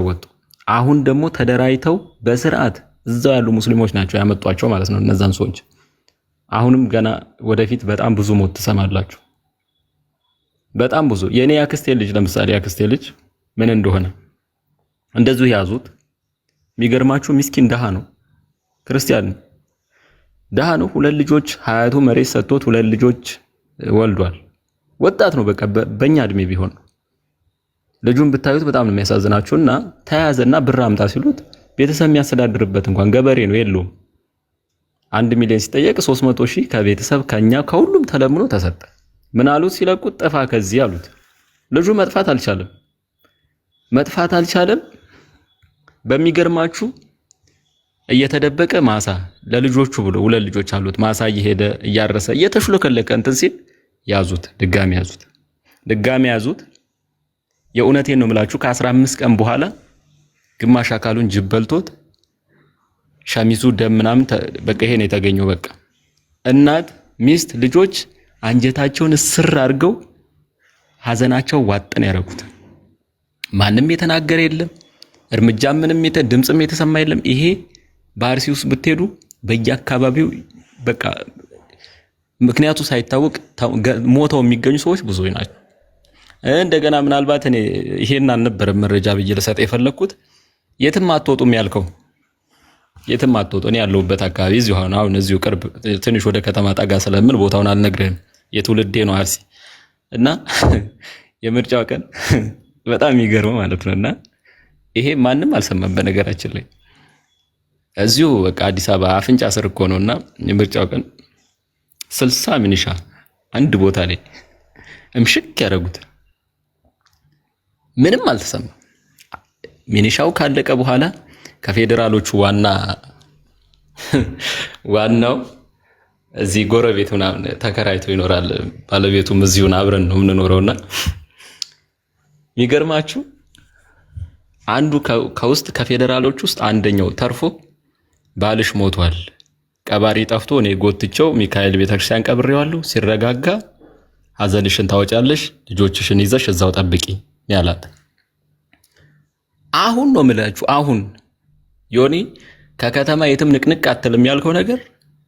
ወጡ። አሁን ደግሞ ተደራጅተው በስርዓት እዛው ያሉ ሙስሊሞች ናቸው ያመጧቸው ማለት ነው እነዛን ሰዎች። አሁንም ገና ወደፊት በጣም ብዙ ሞት ትሰማላችሁ። በጣም ብዙ። የእኔ ያክስቴ ልጅ ለምሳሌ፣ ያክስቴ ልጅ ምን እንደሆነ እንደዚሁ ያዙት። የሚገርማችሁ ሚስኪን ደሃ ነው፣ ክርስቲያን ደሃ ነው። ሁለት ልጆች ሀያቱ መሬት ሰጥቶት ሁለት ልጆች ወልዷል። ወጣት ነው፣ በቃ በእኛ እድሜ ቢሆን። ልጁን ብታዩት በጣም ነው የሚያሳዝናችሁ። እና ተያዘና ብር አምጣ ሲሉት ቤተሰብ የሚያስተዳድርበት እንኳን ገበሬ ነው፣ የለውም። 1 ሚሊዮን ሲጠየቅ 300 ሺህ ከቤተሰብ ከኛ ከሁሉም ተለምኖ ተሰጠ። ምን አሉት ሲለቁት? ጥፋ ከዚህ አሉት። ልጁ መጥፋት አልቻለም፣ መጥፋት አልቻለም። በሚገርማችሁ እየተደበቀ ማሳ ለልጆቹ ብሎ፣ ሁለት ልጆች አሉት፣ ማሳ እየሄደ እያረሰ እየተሽሎከለከ እንትን ሲል ያዙት፣ ድጋሚ ያዙት፣ ድጋሚ ያዙት። የእውነቴን ነው የምላችሁ፣ ከ15 ቀን በኋላ ግማሽ አካሉን ጅብ በልቶት ሸሚዙ ደም ምናምን፣ በቃ ይሄ ነው የተገኘው። በቃ እናት፣ ሚስት፣ ልጆች አንጀታቸውን እስር አድርገው ሀዘናቸው ዋጥን ያደረጉት። ማንም የተናገረ የለም፣ እርምጃ ምንም ድምፅም የተሰማ የለም። ይሄ በአርሲ ውስጥ ብትሄዱ በየአካባቢው በቃ ምክንያቱ ሳይታወቅ ሞተው የሚገኙ ሰዎች ብዙ ናቸው። እንደገና ምናልባት እኔ ይሄን አልነበረም መረጃ ብዬ ልሰጥ የፈለግኩት፣ የትም አትወጡም ያልከው፣ የትም አትወጡ። እኔ ያለሁበት አካባቢ እዚሁ አሁን እዚሁ ቅርብ ትንሽ ወደ ከተማ ጠጋ ስለምል ቦታውን አልነግርህም። የትውልዴ ነው አርሲ። እና የምርጫው ቀን በጣም የሚገርም ማለት ነው። እና ይሄ ማንም አልሰማም በነገራችን ላይ፣ እዚሁ በቃ አዲስ አበባ አፍንጫ ስር እኮ ነው። እና የምርጫው ቀን 60 ሚኒሻ አንድ ቦታ ላይ እምሽክ ያደረጉት፣ ምንም አልተሰማም። ሚኒሻው ካለቀ በኋላ ከፌዴራሎቹ ዋና ዋናው እዚህ ጎረቤት ምናምን ተከራይቶ ይኖራል። ባለቤቱም እዚሁን አብረን ነው የምንኖረውና የሚገርማችሁ አንዱ ከውስጥ ከፌዴራሎች ውስጥ አንደኛው ተርፎ ባልሽ ሞቷል፣ ቀባሪ ጠፍቶ እኔ ጎትቼው ሚካኤል ቤተክርስቲያን ቀብሬዋለሁ፣ ሲረጋጋ ሀዘንሽን ታወጫለሽ፣ ልጆችሽን ይዘሽ እዛው ጠብቂ ያላት። አሁን ነው የምላችሁ። አሁን ዮኒ ከከተማ የትም ንቅንቅ አትልም ያልከው ነገር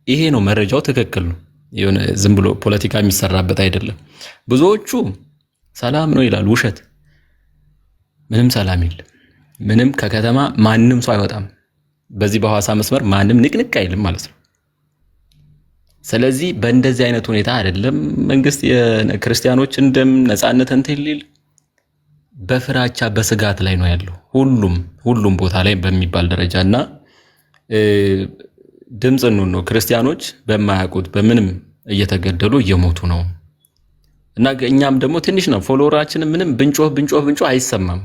ይሄ ነው። መረጃው ትክክል ነው። የሆነ ዝም ብሎ ፖለቲካ የሚሰራበት አይደለም። ብዙዎቹ ሰላም ነው ይላል፣ ውሸት። ምንም ሰላም የለም። ምንም ከከተማ ማንም ሰው አይወጣም። በዚህ በሐዋሳ መስመር ማንም ንቅንቅ አይልም ማለት ነው። ስለዚህ በእንደዚህ አይነት ሁኔታ አይደለም መንግስት የክርስቲያኖች እንደም ነፃነት እንትን ሊል፣ በፍራቻ በስጋት ላይ ነው ያለው ሁሉም ሁሉም ቦታ ላይ በሚባል ደረጃ። እና ድምፅ እንሁን ነው። ክርስቲያኖች በማያውቁት በምንም እየተገደሉ እየሞቱ ነው። እና እኛም ደግሞ ትንሽ ነው follower ኣችን፣ ምንም ብንጮህ ብንጮህ ብንጮህ አይሰማም።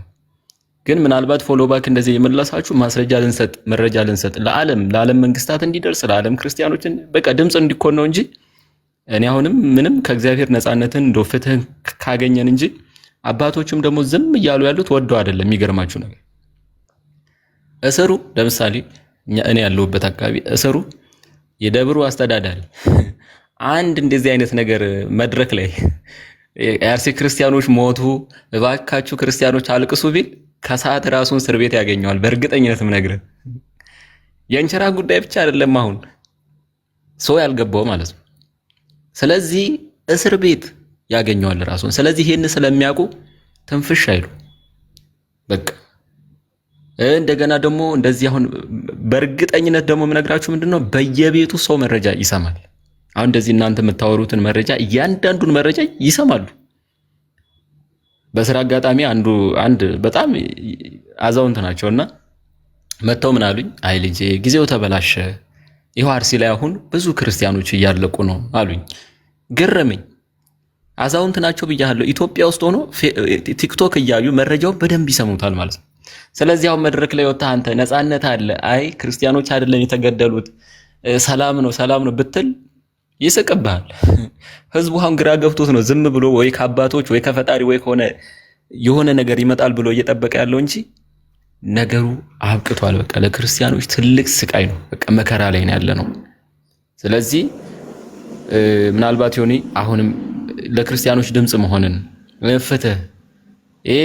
ግን ምናልባት follow back እንደዚህ የመለሳችሁ ማስረጃ ልንሰጥ፣ መረጃ ልንሰጥ፣ ለዓለም መንግስታት እንዲደርስ፣ ለዓለም ክርስቲያኖችን በቃ ድምፅ እንዲኮን ነው እንጂ እኔ አሁንም ምንም ከእግዚአብሔር ነፃነትን እንደ ፍትህን ካገኘን እንጂ አባቶችም ደግሞ ዝም እያሉ ያሉት ወደው አይደለም። የሚገርማችሁ ነገር እስሩ ለምሳሌ እኔ ያለሁበት አካባቢ እስሩ የደብሩ አስተዳዳሪ አንድ እንደዚህ አይነት ነገር መድረክ ላይ የአርሲ ክርስቲያኖች ሞቱ፣ እባካችሁ ክርስቲያኖች አልቅሱ ቢል ከሰዓት ራሱን እስር ቤት ያገኘዋል። በእርግጠኝነት የምነግርህ የእንጀራ ጉዳይ ብቻ አይደለም አሁን ሰው ያልገባው ማለት ነው። ስለዚህ እስር ቤት ያገኘዋል ራሱን። ስለዚህ ይሄን ስለሚያውቁ ትንፍሽ አይሉ በቃ። እንደገና ደግሞ እንደዚህ አሁን በእርግጠኝነት ደግሞ የምነግራችሁ ምንድነው፣ በየቤቱ ሰው መረጃ ይሰማል። አሁን እንደዚህ እናንተ የምታወሩትን መረጃ፣ እያንዳንዱን መረጃ ይሰማሉ። በስራ አጋጣሚ አንዱ አንድ በጣም አዛውንት ናቸውና መጥተው ምን አሉኝ፣ አይ ልጄ ጊዜው ተበላሸ፣ ይኸው አርሲ ላይ አሁን ብዙ ክርስቲያኖች እያለቁ ነው አሉኝ። ገረመኝ። አዛውንት ናቸው ብያለሁ። ኢትዮጵያ ውስጥ ሆኖ ቲክቶክ እያዩ መረጃውን በደንብ ይሰሙታል ማለት ነው። ስለዚህ አሁን መድረክ ላይ ወጥተህ አንተ ነፃነት አለ፣ አይ ክርስቲያኖች አይደለም የተገደሉት፣ ሰላም ነው ሰላም ነው ብትል ይስቅብሃል። ህዝቡ አሁን ግራ ገብቶት ነው ዝም ብሎ ወይ ከአባቶች ወይ ከፈጣሪ ወይ ከሆነ የሆነ ነገር ይመጣል ብሎ እየጠበቀ ያለው እንጂ ነገሩ አብቅቷል። በቃ ለክርስቲያኖች ትልቅ ስቃይ ነው። በቃ መከራ ላይ ነው ያለ ነው። ስለዚህ ምናልባት ዮኒ አሁንም ለክርስቲያኖች ድምፅ መሆንን፣ ፍትህ ይሄ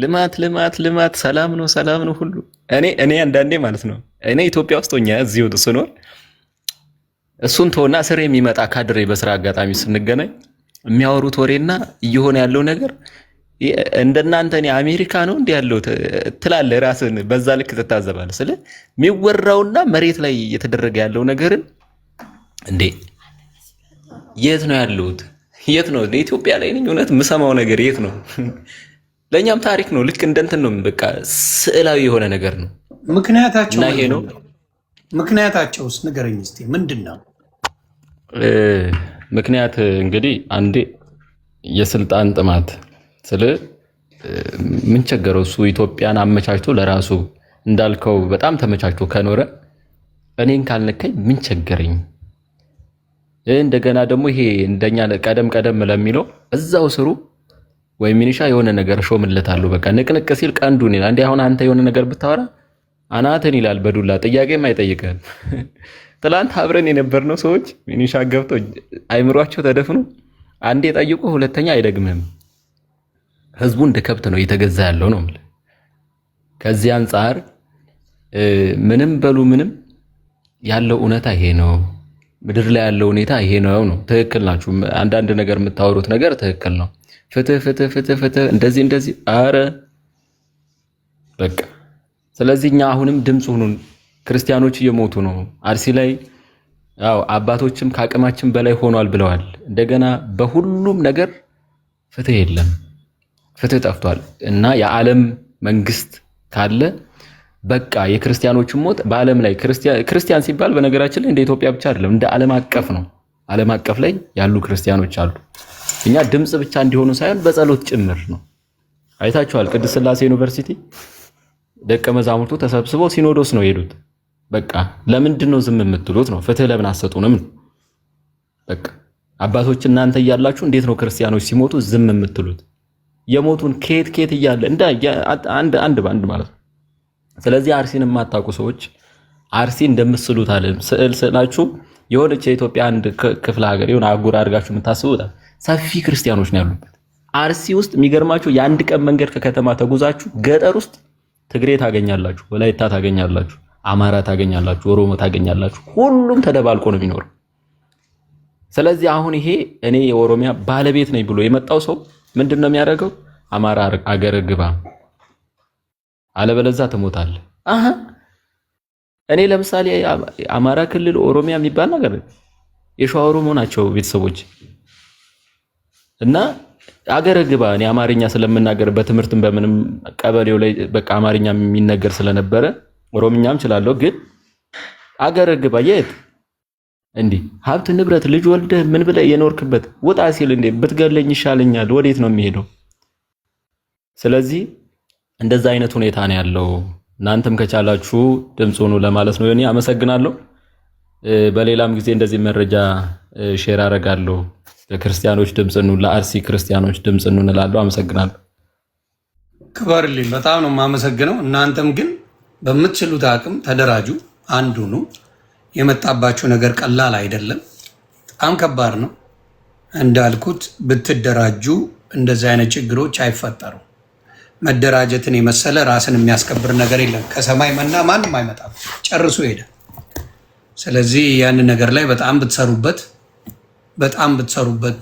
ልማት ልማት ልማት፣ ሰላም ነው ሰላም ነው ሁሉ። እኔ አንዳንዴ ማለት ነው እኔ ኢትዮጵያ ውስጥ ሆኜ እዚሁ ስኖር እሱን ተወና ስር የሚመጣ ካድሬ በስራ አጋጣሚ ስንገናኝ የሚያወሩት ወሬና እየሆነ ያለው ነገር እንደናንተ እኔ አሜሪካ ነው እንዲህ ያለው ትላለህ፣ ራስን በዛ ልክ ትታዘባለህ። ስለ የሚወራውና መሬት ላይ እየተደረገ ያለው ነገርን እንዴ የት ነው ያለሁት? የት ነው ኢትዮጵያ ላይ ነኝ? እውነት የምሰማው ነገር የት ነው? ለእኛም ታሪክ ነው። ልክ እንደ እንትን ነው፣ በቃ ስዕላዊ የሆነ ነገር ነው። ምክንያታቸው እና ይሄ ነው። ምክንያታቸውስ ንገረኝ እስኪ ምንድን ነው? ምክንያት እንግዲህ አንዴ የስልጣን ጥማት ስለ ምን ቸገረው እሱ ኢትዮጵያን አመቻችቶ ለራሱ እንዳልከው በጣም ተመቻችቶ ከኖረ እኔን ካልነካኝ ምን ቸገረኝ? እንደገና ደግሞ ይሄ እንደኛ ቀደም ቀደም ለሚለው እዛው ስሩ ወይ ሚኒሻ የሆነ ነገር ሾምለታለሁ። በቃ ንቅንቅ ሲል ቀንዱን ይላል። እንዴ አሁን አንተ የሆነ ነገር ብታወራ አናትን ይላል በዱላ፣ ጥያቄም አይጠይቅህም። ትላንት አብረን የነበርነው ሰዎች ሚኒሻ ገብተው አይምሯቸው ተደፍኖ አንዴ ጠይቆ ሁለተኛ አይደግምህም። ህዝቡ እንደ ከብት ነው እየተገዛ ያለው ነው የምልህ። ከዚህ አንጻር ምንም በሉ ምንም ያለው እውነታ ይሄ ነው። ምድር ላይ ያለው ሁኔታ ይሄ ነው ነው። ትክክል ናችሁ። አንዳንድ ነገር የምታወሩት ነገር ትክክል ነው። ፍትህ ፍትህ ፍትህ ፍትህ እንደዚህ እንደዚህ፣ አረ በቃ ስለዚህ እኛ አሁንም ድምፅ ሁኑን። ክርስቲያኖች እየሞቱ ነው አርሲ ላይ። አዎ አባቶችም ከአቅማችን በላይ ሆኗል ብለዋል። እንደገና በሁሉም ነገር ፍትህ የለም፣ ፍትህ ጠፍቷል። እና የዓለም መንግስት ካለ በቃ የክርስቲያኖችን ሞት በዓለም ላይ፣ ክርስቲያን ሲባል በነገራችን ላይ እንደ ኢትዮጵያ ብቻ አይደለም፣ እንደ ዓለም አቀፍ ነው። ዓለም አቀፍ ላይ ያሉ ክርስቲያኖች አሉ። እኛ ድምፅ ብቻ እንዲሆኑ ሳይሆን በጸሎት ጭምር ነው። አይታችኋል። ቅድስት ሥላሴ ዩኒቨርሲቲ ደቀ መዛሙርቱ ተሰብስበው ሲኖዶስ ነው የሄዱት። በቃ ለምንድን ነው ዝም የምትሉት ነው? ፍትህ ለምን አትሰጡንም ነው? በቃ አባቶች እናንተ እያላችሁ እንዴት ነው ክርስቲያኖች ሲሞቱ ዝም የምትሉት? የሞቱን ከየት ከየት እያለ እንደ አንድ አንድ በአንድ ማለት ነው። ስለዚህ አርሲን የማታውቁ ሰዎች አርሲ እንደምስሉት አይደለም። ስዕል ስዕላችሁ የሆነች የኢትዮጵያ አንድ ክፍለ ሀገር የሆነ አህጉር አድርጋችሁ የምታስቡት ሰፊ ክርስቲያኖች ነው ያሉበት። አርሲ ውስጥ የሚገርማችሁ የአንድ ቀን መንገድ ከከተማ ተጉዛችሁ ገጠር ውስጥ ትግሬ ታገኛላችሁ፣ ወላይታ ታገኛላችሁ፣ አማራ ታገኛላችሁ፣ ኦሮሞ ታገኛላችሁ። ሁሉም ተደባልቆ ነው የሚኖረው። ስለዚህ አሁን ይሄ እኔ የኦሮሚያ ባለቤት ነኝ ብሎ የመጣው ሰው ምንድን ነው የሚያደርገው? አማራ አገር ግባ፣ አለበለዛ ትሞታለህ። አሀ እኔ ለምሳሌ አማራ ክልል ኦሮሚያ የሚባል ነገር የሸዋ ኦሮሞ ናቸው ቤተሰቦች እና አገር ግባ፣ እኔ አማርኛ ስለምናገር በትምህርትም በምንም ቀበሌው ላይ በቃ አማርኛ የሚነገር ስለነበረ ኦሮምኛም እችላለሁ። ግን አገር ግባ የት እንዲህ ሀብት ንብረት ልጅ ወልደህ ምን ብለህ የኖርክበት ውጣ ሲል እንዴ ብትገለኝ ይሻለኛል፣ ወዴት ነው የሚሄደው? ስለዚህ እንደዛ አይነት ሁኔታ ነው ያለው። እናንተም ከቻላችሁ ድምፅ ሁኑ ለማለት ነው። እኔ አመሰግናለሁ። በሌላም ጊዜ እንደዚህ መረጃ share አደርጋለሁ። ለክርስቲያኖች ድምፅ ኑ፣ ለአርሲ ክርስቲያኖች ድምፅ ኑ እንላለሁ። አመሰግናለሁ። ክበርልኝ። በጣም ነው የማመሰግነው። እናንተም ግን በምትችሉት አቅም ተደራጁ፣ አንዱ ነው። የመጣባችሁ ነገር ቀላል አይደለም፣ በጣም ከባድ ነው። እንዳልኩት ብትደራጁ እንደዚህ አይነት ችግሮች አይፈጠሩም። መደራጀትን የመሰለ ራስን የሚያስከብር ነገር የለም። ከሰማይ መና ማንም አይመጣም፣ ጨርሶ ሄደ። ስለዚህ ያንን ነገር ላይ በጣም ብትሰሩበት በጣም ብትሰሩበት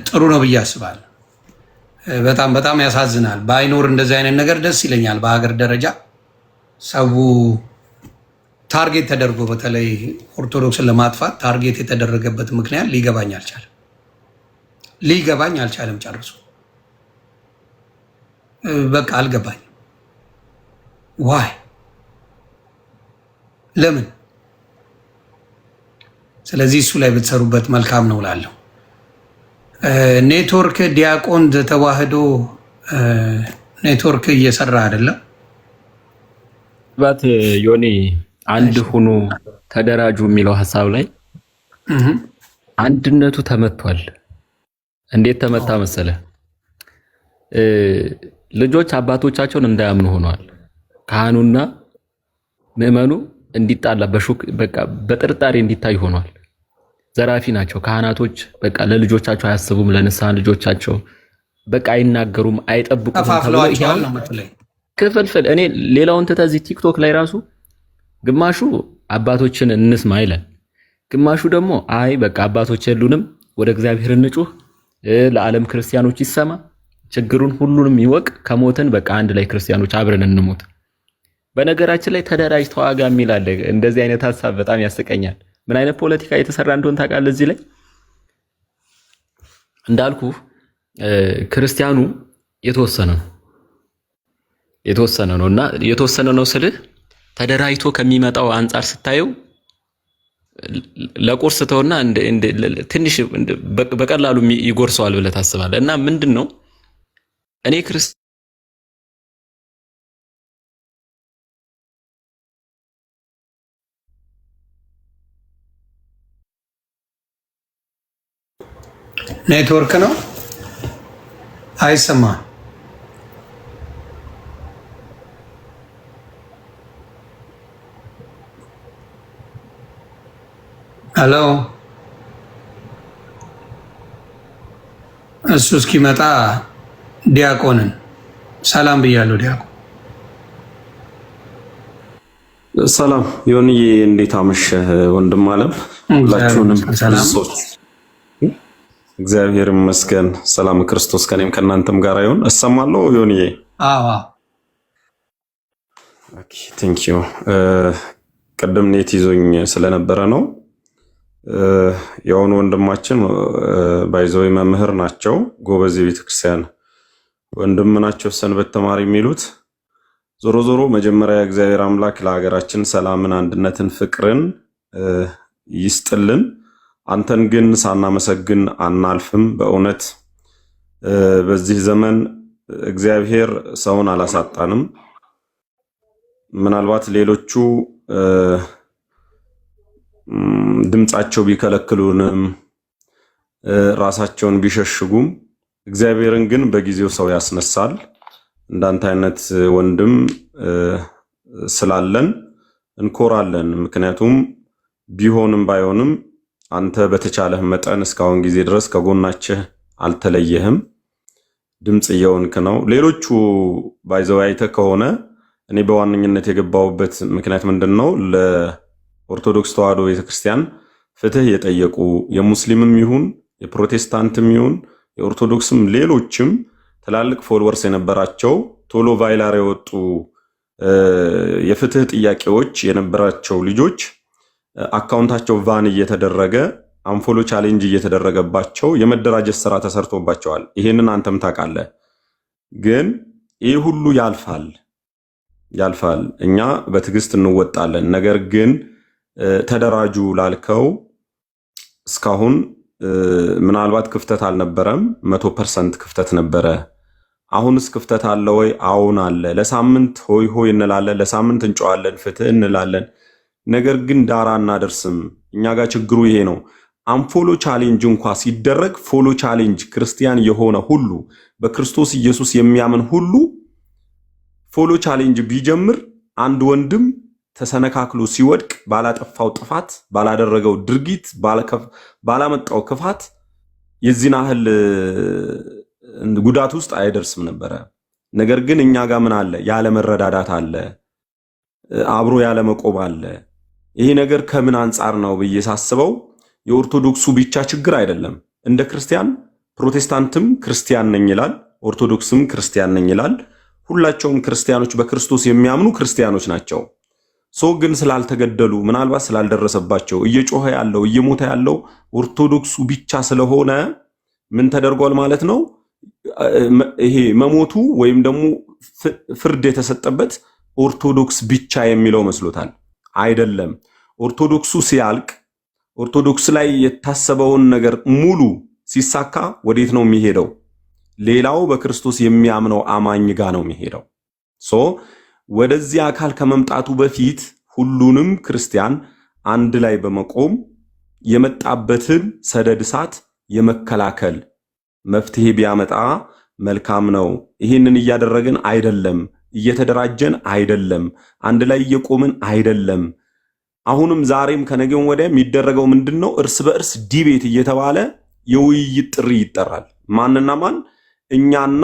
ጥሩ ነው ብዬ አስባለሁ። በጣም በጣም ያሳዝናል። ባይኖር እንደዚህ አይነት ነገር ደስ ይለኛል። በሀገር ደረጃ ሰው target ተደርጎ በተለይ ኦርቶዶክስን ለማጥፋት target የተደረገበት ምክንያት ሊገባኝ አልቻለም፣ ሊገባኝ አልቻለም። ጨርሶ በቃ አልገባኝም። Why ለምን? ስለዚህ እሱ ላይ ብትሰሩበት መልካም ነው እላለሁ። ኔትወርክ ዲያቆን ተዋህዶ ኔትወርክ እየሰራ አይደለም። ባት ዮኒ አንድ ሁኑ ተደራጁ የሚለው ሀሳብ ላይ አንድነቱ ተመቷል። እንዴት ተመታ መሰለ? ልጆች አባቶቻቸውን እንዳያምኑ ሆነዋል። ካህኑና ምዕመኑ እንዲጣላ በሹክ በቃ በጥርጣሬ እንዲታይ ሆኗል። ዘራፊ ናቸው ካህናቶች። በቃ ለልጆቻቸው አያስቡም፣ ለንስሐ ልጆቻቸው በቃ አይናገሩም፣ አይጠብቁትም ተብሎ ከፋፍለዋቸዋል ነው የምትለኝ? ክፍልፍል። እኔ ሌላውን ትተህ እዚህ ቲክቶክ ላይ ራሱ ግማሹ አባቶችን እንስማ ይላል፣ ግማሹ ደግሞ አይ በቃ አባቶች የሉንም፣ ወደ እግዚአብሔር እንጩህ፣ ለዓለም ክርስቲያኖች ይሰማ፣ ችግሩን ሁሉንም ይወቅ፣ ከሞትን በቃ አንድ ላይ ክርስቲያኖች አብረን እንሞት። በነገራችን ላይ ተደራጅ ተዋጋ የሚል አለ። እንደዚህ አይነት ሀሳብ በጣም ያስቀኛል። ምን አይነት ፖለቲካ የተሰራ እንደሆን ታውቃለህ? እዚህ ላይ እንዳልኩ ክርስቲያኑ የተወሰነ ነው፣ የተወሰነ ነው። እና የተወሰነ ነው ስልህ ተደራጅቶ ከሚመጣው አንጻር ስታየው ለቁርስ ተውና ትንሽ በቀላሉ ይጎርሰዋል ብለህ ታስባለህ። እና ምንድን ነው እኔ ኔትወርክ ነው አይሰማም። Hello፣ እሱ እስኪመጣ ዲያቆንን ሰላም ብያለሁ። ዲያቆን ሰላም ዮኒዬ፣ እንዴት አመሸህ ወንድም አለም? ሁላችሁንም ሰዎች እግዚአብሔር ይመስገን። ሰላም ክርስቶስ ከኔም ከእናንተም ጋር ይሁን። እሰማለሁ ዮኒዬ? አዎ። Okay, thank you። ቅድም net ይዞኝ ስለነበረ ነው። የአሁኑ ወንድማችን by the way መምህር ናቸው፣ ጎበዝ የቤተክርስቲያን ወንድም ናቸው፣ ሰንበት ተማሪ የሚሉት። ዞሮ ዞሮ መጀመሪያ እግዚአብሔር አምላክ ለሀገራችን ሰላምን፣ አንድነትን፣ ፍቅርን ይስጥልን። አንተን ግን ሳናመሰግን አናልፍም። በእውነት በዚህ ዘመን እግዚአብሔር ሰውን አላሳጣንም። ምናልባት ሌሎቹ ድምፃቸው ቢከለክሉንም ራሳቸውን ቢሸሽጉም እግዚአብሔርን ግን በጊዜው ሰው ያስነሳል። እንዳንተ አይነት ወንድም ስላለን እንኮራለን። ምክንያቱም ቢሆንም ባይሆንም አንተ በተቻለህ መጠን እስካሁን ጊዜ ድረስ ከጎናችህ አልተለየህም። ድምፅ እየሆንክ ነው። ሌሎቹ by the way አይተህ ከሆነ እኔ በዋነኝነት የገባሁበት ምክንያት ምንድን ነው? ለኦርቶዶክስ ተዋሕዶ ቤተክርስቲያን ፍትህ የጠየቁ የሙስሊምም ይሁን የፕሮቴስታንትም ይሁን የኦርቶዶክስም ሌሎችም ትላልቅ followers የነበራቸው ቶሎ viral የወጡ የፍትህ ጥያቄዎች የነበራቸው ልጆች account ኣቸው ban እየተደረገ unfollow challenge እየተደረገባቸው የመደራጀት ስራ ተሰርቶባቸዋል። ይሄንን አንተም ታውቃለህ። ግን ይህ ሁሉ ያልፋል ያልፋል። እኛ በትዕግስት እንወጣለን። ነገር ግን ተደራጁ ላልከው እስካሁን ምናልባት ክፍተት አልነበረም። 100% ክፍተት ነበረ። አሁንስ ክፍተት አለ ወይ? አሁን አለ። ለሳምንት ሆይ ሆይ እንላለን፣ ለሳምንት እንጮሃለን፣ ፍትህ እንላለን። ነገር ግን ዳር አናደርስም። እኛ ጋር ችግሩ ይሄ ነው። Unfollow challenge እንኳ ሲደረግ follow challenge ክርስቲያን የሆነ ሁሉ፣ በክርስቶስ ኢየሱስ የሚያምን ሁሉ follow challenge ቢጀምር አንድ ወንድም ተሰነካክሎ ሲወድቅ ባላጠፋው ጥፋት፣ ባላደረገው ድርጊት፣ ባላመጣው ክፋት የዚህን ያህል ጉዳት ውስጥ አይደርስም ነበረ። ነገር ግን እኛ ጋር ምን አለ? ያለመረዳዳት አለ፣ አብሮ ያለመቆም አለ። ይሄ ነገር ከምን አንጻር ነው ብዬ ሳስበው የኦርቶዶክሱ ብቻ ችግር አይደለም። እንደ ክርስቲያን ፕሮቴስታንትም ክርስቲያን ነኝ ይላል፣ ኦርቶዶክስም ክርስቲያን ነኝ ይላል። ሁላቸውም ክርስቲያኖች በክርስቶስ የሚያምኑ ክርስቲያኖች ናቸው። So ግን ስላልተገደሉ፣ ምናልባት ስላልደረሰባቸው፣ እየጮኸ ያለው እየሞተ ያለው ኦርቶዶክሱ ብቻ ስለሆነ ምን ተደርጓል ማለት ነው? ይሄ መሞቱ ወይም ደግሞ ፍርድ የተሰጠበት ኦርቶዶክስ ብቻ የሚለው መስሎታል። አይደለም። ኦርቶዶክሱ ሲያልቅ፣ ኦርቶዶክስ ላይ የታሰበውን ነገር ሙሉ ሲሳካ ወዴት ነው የሚሄደው? ሌላው በክርስቶስ የሚያምነው አማኝ ጋ ነው የሚሄደው። So ወደዚህ አካል ከመምጣቱ በፊት ሁሉንም ክርስቲያን አንድ ላይ በመቆም የመጣበትን ሰደድ እሳት የመከላከል መፍትሄ ቢያመጣ መልካም ነው። ይህንን እያደረግን አይደለም፣ እየተደራጀን አይደለም፣ አንድ ላይ እየቆምን አይደለም። አሁንም ዛሬም ከነገው ወዲያ የሚደረገው ምንድን ነው? እርስ በእርስ debate እየተባለ የውይይት ጥሪ ይጠራል። ማንና ማን? እኛና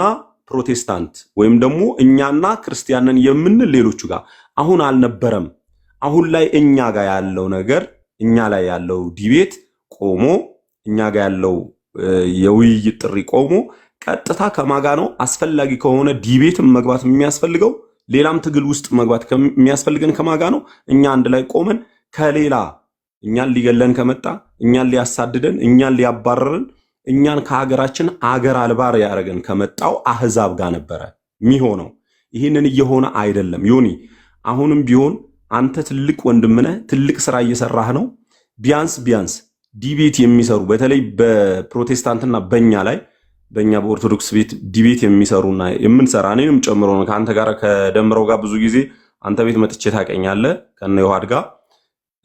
ፕሮቴስታንት ወይም ደግሞ እኛና ክርስቲያንን የምንል ሌሎቹ ጋር አሁን አልነበረም። አሁን ላይ እኛ ጋር ያለው ነገር፣ እኛ ላይ ያለው debate ቆሞ፣ እኛ ጋር ያለው የውይይት ጥሪ ቆሞ ቀጥታ ከማጋ ነው። አስፈላጊ ከሆነ debate ም መግባት የሚያስፈልገው፣ ሌላም ትግል ውስጥ መግባት የሚያስፈልገን ከማጋ ነው። እኛ አንድ ላይ ቆመን ከሌላ እኛን ሊገለን ከመጣ፣ እኛን ሊያሳድደን፣ እኛን ሊያባረርን፣ እኛን ከሀገራችን አገር አልባ ያደረገን ከመጣው አህዛብ ጋር ነበረ የሚሆነው። ይህንን እየሆነ አይደለም። ዮኒ፣ አሁንም ቢሆን አንተ ትልቅ ወንድም ነህ፣ ትልቅ ስራ እየሰራህ ነው። ቢያንስ ቢያንስ debate የሚሰሩ፣ በተለይ በፕሮቴስታንትና በእኛ ላይ፣ በእኛ በኦርቶዶክስ ቤት debate የሚሰሩና የምንሰራ፣ እኔንም ጨምሮ ነው፣ ከአንተ ጋር ከደምረው ጋር ብዙ ጊዜ አንተ ቤት መጥቼ ታውቀኛለህ ከነ ዮሐድ ጋር።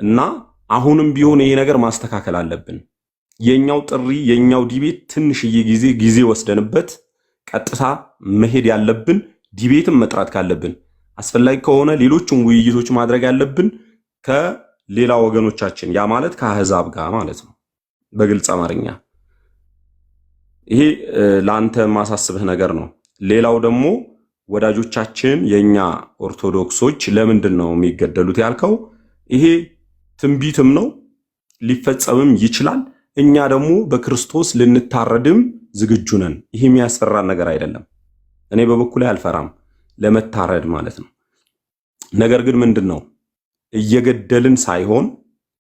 እና አሁንም ቢሆን ይሄ ነገር ማስተካከል አለብን። የኛው ጥሪ፣ የኛው debate ትንሽዬ ጊዜ ጊዜ ወስደንበት ቀጥታ መሄድ ያለብን፣ debate ም መጥራት ካለብን፣ አስፈላጊ ከሆነ ሌሎቹን ውይይቶች ማድረግ ያለብን ከሌላ ወገኖቻችን፣ ያ ማለት ከአህዛብ ጋር ማለት ነው። በግልጽ አማርኛ ይሄ ለአንተ የማሳስብህ ነገር ነው። ሌላው ደግሞ ወዳጆቻችን የኛ ኦርቶዶክሶች ለምንድን ነው የሚገደሉት ያልከው፣ ይሄ ትንቢትም ነው፣ ሊፈጸምም ይችላል። እኛ ደግሞ በክርስቶስ ልንታረድም ዝግጁ ነን። ይሄ የሚያስፈራን ነገር አይደለም። እኔ በበኩሌ አልፈራም ለመታረድ ማለት ነው። ነገር ግን ምንድን ነው፣ እየገደልን ሳይሆን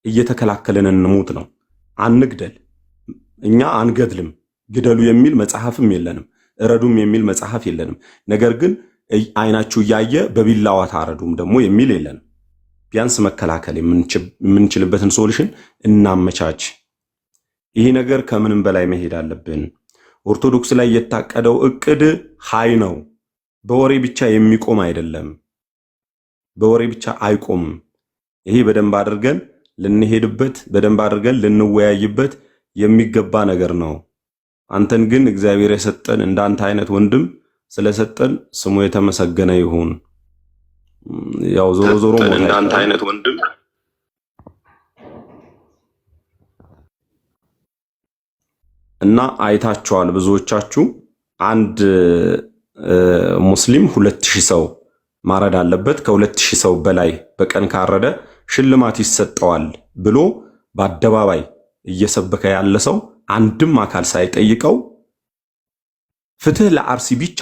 እየተከላከልን እንሙት ነው። አንግደል። እኛ አንገድልም። ግደሉ የሚል መጽሐፍም የለንም። እረዱም የሚል መጽሐፍ የለንም። ነገር ግን አይናችሁ እያየ በቢላዋ ታረዱም ደግሞ የሚል የለንም። ቢያንስ መከላከል የምንችልበትን solution እናመቻች። ይህ ነገር ከምንም በላይ መሄድ አለብን። ኦርቶዶክስ ላይ የታቀደው እቅድ high ነው። በወሬ ብቻ የሚቆም አይደለም። በወሬ ብቻ አይቆምም። ይሄ በደንብ አድርገን ልንሄድበት፣ በደንብ አድርገን ልንወያይበት የሚገባ ነገር ነው። አንተን ግን እግዚአብሔር የሰጠን፣ እንዳንተ አይነት ወንድም ስለሰጠን ስሙ የተመሰገነ ይሁን። ያው ዞሮ ዞሮ ሞት እንዳንተ አይቀርም። አይነት ወንድም እና አይታችኋል ብዙዎቻችሁ፣ አንድ ሙስሊም 2000 ሰው ማረድ አለበት፣ ከ2000 ሰው በላይ በቀን ካረደ ሽልማት ይሰጠዋል ብሎ በአደባባይ እየሰበከ ያለ ሰው አንድም አካል ሳይጠይቀው፣ ፍትህ ለአርሲ ብቻ